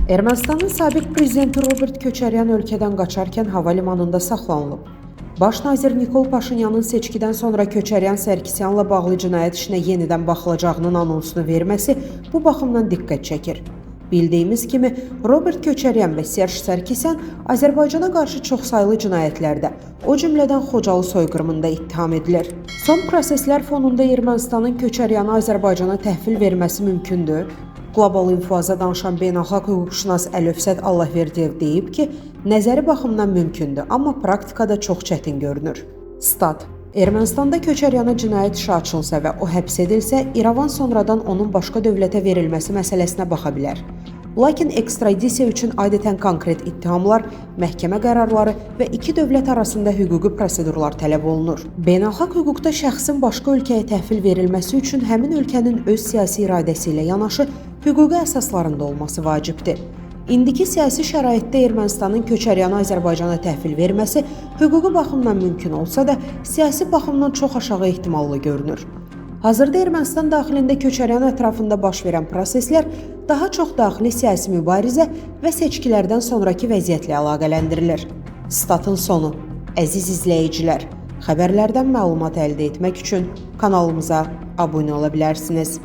Ermənistanın sabiq prezidenti Robert Köçəryan ölkədən qaçarkən hava limanında saxlanılıb. Baş nazir Nikol Paşinyanın seçkidən sonra Köçəryan Sərkisyanla bağlı cinayət işinə yenidən baxılacağının anonsunu verməsi bu baxımdan diqqət çəkir. Bildiyimiz kimi, Robert Köçəryan və Serj Sərkisyan Azərbaycana qarşı çoxsaylı cinayətlərdə, o cümlədən Xocalı soyqırımında ittiham edilir. Son proseslər fonunda Ermənistanın Köçəryanı Azərbaycana təhvil verməsi mümkündür? Qlobal İnfoaza danışan beynəlxalq hüquqşünas Əlövsət Allahverdiyev deyib ki, nəzəri baxımdan mümkündür, amma praktikada çox çətin görünür. Stat: Ermənistanda Köçəryana cinayət işi açılsa və o həbs edilsə, İrəvan sonradan onun başqa dövlətə verilməsi məsələsinə baxa bilər. Lakin ekstradisiya üçün adətən konkret ittihamlar, məhkəmə qərarları və iki dövlət arasında hüquqi prosedurlar tələb olunur. Beynəlxalq hüquqda şəxsin başqa ölkəyə təhvil verilməsi üçün həmin ölkənin öz siyasi iradəsi ilə yanaşı hüquqi əsaslarında olması vacibdir. İndiki siyasi şəraitdə Ermənistanın Köçəryanı Azərbaycana təhvil verməsi hüquqi baxımdan mümkün olsa da, siyasi baxımdan çox aşağı ehtimallı görünür. Hazırda Ermənistan daxilində Köçəryan ətrafında baş verən proseslər daha çox daxili siyasi mübarizə və seçkilərdən sonrakı vəziyyətlə əlaqələndirilir. Statın sonu. Əziz izləyicilər, xəbərlərdən məlumat əldə etmək üçün kanalımıza abunə ola bilərsiniz.